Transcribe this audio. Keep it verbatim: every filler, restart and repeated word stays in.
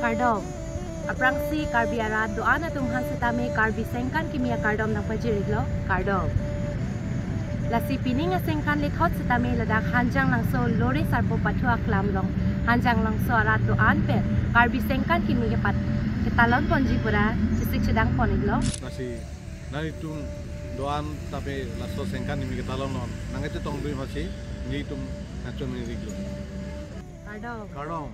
Kardom. Aphrangsi Karbi arat do-an atum aphan setame Karbi Sengkan Kimi akardom nangpajir-iklo. Kardom. Lasi pining asengkan lethot setame ladak Hanjanglangso Lore Sarpo Pathu aklam along Hanjanglangso arat do-an pen Karbi Sengkan Kimi kepat ketalon ponji pura chesik chedang pon-iklo. Lasi nanglitum do-an tape laso Sengkan Kimi ketalon along nangkachetongdun aphansi nelitum kachonghir-iklo. Kardom. Kardom.